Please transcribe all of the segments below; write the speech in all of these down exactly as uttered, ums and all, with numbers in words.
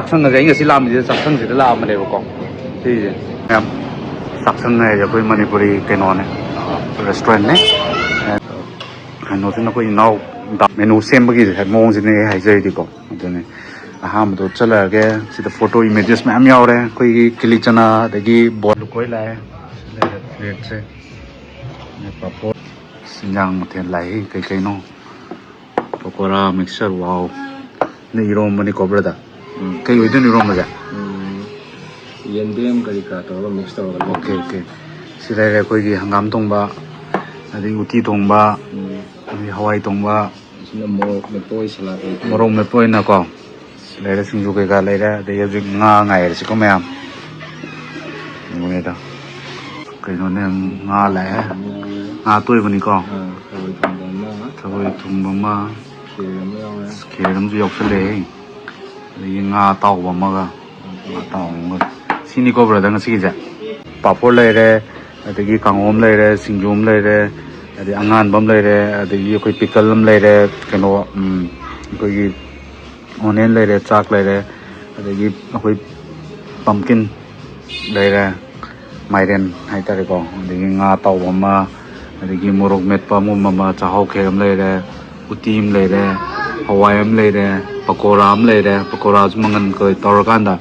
ꯆꯥꯛꯁꯪ ꯑꯁꯦ ꯑꯩ ꯉꯁꯤ ꯂꯥꯛꯑꯝꯃꯤꯁꯦ ꯆꯥꯛꯁꯪꯁꯤꯗ ꯂꯥꯛꯑꯝꯕꯅꯦꯕꯀꯣ꯫ ꯁꯤꯁꯦ ꯃꯌꯥꯝ, ꯆꯥꯛꯁꯪ ꯍꯥꯏꯁꯦ ꯑꯩꯈꯣꯏ ꯃꯅꯤꯄꯨꯔꯤ ꯀꯩꯅꯣꯅꯦ, restaurantꯅꯦ꯫ ꯀꯩꯅꯣꯁꯤꯅ ꯑꯩꯈꯣꯏ ꯏꯅꯥꯎ ꯃꯦꯅꯨ ꯁꯦꯝꯕꯒꯤ ꯃꯑꯣꯡꯁꯤꯅꯦ ꯑꯩ ꯍꯥꯏꯖꯔꯤꯗꯤꯀꯣ꯫ ꯑꯗꯨꯅꯦ ꯑꯍꯥꯟꯕꯗꯣ ꯆꯠꯂꯛꯑꯒꯦ꯫ ꯁꯤꯗ photo images ꯃꯌꯥꯝ ꯌꯥꯎꯔꯦ꯫ ꯑꯩꯈꯣꯏꯒꯤ ꯀꯤꯂꯤ ꯆꯅꯥ, ꯑꯗꯒꯤ ꯕꯣꯜ ꯂꯨꯀꯣꯏ ꯂꯥꯛꯑꯦ꯫ ꯁꯤ ꯂꯩꯔꯦ plateꯁꯦ꯫ ꯄꯥꯐꯣꯔ, ꯏꯟꯖꯥꯡ ꯃꯊꯦꯜ ꯂꯥꯛꯏ ꯀꯩ ꯀꯩꯅꯣ꯫ ꯄꯀꯣꯔꯥ, mixture, wow꯫ ꯅ ꯏꯔꯣꯝꯕꯅꯤꯀꯣ, brother? ꯎꯝ꯫ ꯀꯩ ꯑꯣꯏꯗꯣꯏꯅꯣ ꯏꯔꯣꯝꯕꯁꯦ? ꯎꯝ, ꯌꯦꯟꯗꯦꯝ ꯀꯔꯤ ꯀꯔꯥ ꯇꯧꯔꯒ mix ꯇꯧꯔꯒ ꯂꯣꯟꯕ꯫ Okay, okay꯫ ꯁꯤ ꯂꯩꯔꯦ ꯑꯩꯈꯣꯏꯒꯤ ꯍꯪꯒꯥꯝ ꯊꯣꯡꯕ, ꯑꯗꯒꯤ ꯎꯇꯤ ꯊꯣꯡꯕ, ꯎꯝ꯫ ꯑꯗꯒꯤ ꯍꯋꯥꯏ ꯊꯣꯡꯕ꯫ ꯁꯤꯅ ꯃꯣꯔꯣꯛ ꯃꯦꯠꯄ ꯑꯣꯏ, salad ꯑꯣꯏ꯫ ꯃꯣꯔꯣꯛ ꯃꯦꯠꯄ ꯑꯣꯏꯅꯀꯣ꯫ ꯁꯤ ꯂꯩꯔꯦ, ꯁꯤꯡꯖꯨ ꯀꯩꯀꯥ ꯂꯩꯔꯦ, ꯑꯗꯒꯤ ꯍꯧꯖꯤꯛ ꯉꯥ ꯉꯥꯏꯔꯁꯤꯀꯣ ꯃꯌꯥꯝ꯫ ꯌꯦꯡꯉꯨꯅꯦꯗꯣ꯫ ꯀꯩꯅꯣꯅꯦ, ꯉꯥ ꯂꯥꯛꯑꯦ꯫ ꯉꯥ ꯑꯇꯣꯏꯕꯅꯤꯀꯣ꯫ ꯑꯥ, ꯊꯔꯣꯏ ꯊꯣꯡꯕ ꯑꯃ꯫ ꯊꯔꯣꯏ ꯊꯣꯡꯕ ꯑꯃ꯫ ꯈꯦꯔ ꯑꯃ ꯌꯥꯎꯔꯦ꯫ ꯈꯦꯔ ꯑꯃꯁꯨ ꯌꯥꯎꯁꯜꯂꯛꯑꯦ꯫ ꯑꯗꯒꯤ ꯉꯥ ꯑꯇꯥꯎꯕ ꯑꯃꯒ꯫ ꯉꯥ ꯑꯇꯥꯎꯕ ꯑꯃꯒ꯫ ꯁꯤꯅꯤꯀꯣ, brother, ꯉꯁꯤꯒꯤꯁꯦ꯫ ꯄꯥꯐꯣꯔ ꯂꯩꯔꯦ, ꯑꯗꯒꯤ ꯀꯥꯡꯍꯧ ꯑꯃ ꯂꯩꯔꯦ, ꯁꯤꯡꯖꯨ ꯑꯃ ꯂꯩꯔꯦ, ꯑꯗꯩ ꯑꯉꯥꯟꯕ ꯑꯃ ꯂꯩꯔꯦ, ꯑꯗꯒꯤ ꯑꯩꯈꯣꯏ pickle ꯑꯃ ꯂꯩꯔꯦ, ꯀꯩꯅꯣ, ꯎꯝ, ꯑꯩꯈꯣꯏꯒꯤ onion ꯂꯩꯔꯦ, ꯆꯥꯛ ꯂꯩꯔꯦ, ꯑꯗꯒꯤ ꯑꯩꯈꯣꯏ pumpkin ꯂꯩꯔꯦ, ꯃꯥꯏꯔꯦꯟ ꯍꯥꯏꯇꯥꯔꯦꯀꯣ, ꯑꯗꯒꯤ ꯉꯥ ꯑꯇꯥꯎꯕ ꯑꯃ, ꯑꯗꯒꯤ ꯃꯣꯔꯣꯛ ꯃꯦꯠꯄ ꯑꯃ, ꯑꯃ, ꯆꯥꯛꯍꯥꯎ ꯈꯦꯔ ꯑꯃ ꯂꯩꯔꯦ, ꯎꯇꯤ ꯑꯃ ꯂꯩꯔꯦ, ꯍꯋꯥꯏ ꯑꯃ ꯂꯩꯔꯦ, ꯄꯀꯣꯔꯥ ꯑꯃ ꯂꯩꯔꯦ, ꯄꯀꯣꯔꯥꯁꯨ ꯃꯪꯒꯟ ꯀꯩ ꯇꯧꯔꯀꯥꯟꯗ,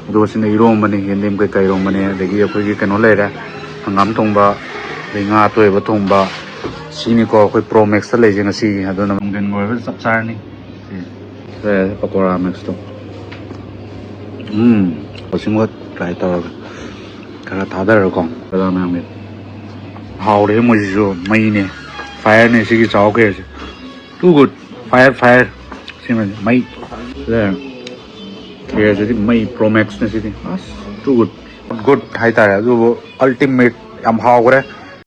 ꯑꯗꯨꯒ ꯁꯤꯅ ꯏꯔꯣꯝꯕꯅꯤ, ꯌꯦꯟꯗꯦꯝ ꯀꯩꯀꯥ ꯏꯔꯣꯝꯕꯅꯤ, ꯑꯗꯒꯤ ꯑꯩꯈꯣꯏꯒꯤ ꯀꯩꯅꯣ ꯂꯩꯔꯦ, ꯍꯪꯒꯥꯝ ꯊꯣꯡꯕ, ꯑꯗꯩ ꯉꯥ ꯑꯇꯣꯏꯕ ꯊꯣꯡꯕ, ꯁꯤꯅꯤꯀꯣ ꯑꯩꯈꯣꯏ Pro Max ꯇ ꯂꯩꯁꯦ ꯉꯁꯤꯒꯤ, ꯑꯗꯨꯅ ꯅꯨꯡꯊꯤꯟꯒꯤ ꯑꯣꯏꯕ ꯆꯞ ꯆꯥꯔꯅꯤ꯫ ꯁꯤ ꯂꯩꯔꯦ ꯄꯀꯣꯔꯥ mix ꯇꯣ꯫ ꯎꯝ, ꯀꯣꯆꯤꯡꯒ try ꯇꯧꯔꯒ ꯈꯔ ꯊꯥꯗꯔꯒꯀꯣ, ꯕꯗꯥꯝ ꯃꯌꯥꯝꯒꯤ꯫ ꯍꯥꯎꯔꯦ ꯃꯣꯏꯁꯤꯁꯨ, ꯃꯩꯅꯦ, fire ꯅꯦ ꯁꯤꯒꯤ ꯆꯥꯛꯍꯥꯎ ꯈꯦꯔꯁꯦ꯫ Too good, fire, fire꯫ ꯁꯤꯃꯗꯤ ꯃꯩ꯫ ꯁꯤꯗ ꯈꯦꯔꯁꯤꯗꯤ ꯃꯩ Pro Max ꯅꯦ ꯁꯤꯗꯤ꯫ ꯑꯁ, too good꯫ Good ꯍꯥꯏꯇꯥꯔꯦ, ꯑꯗꯨꯕꯨ ultimate ꯌꯥꯝ ꯍꯥꯎꯈ꯭ꯔꯦ꯫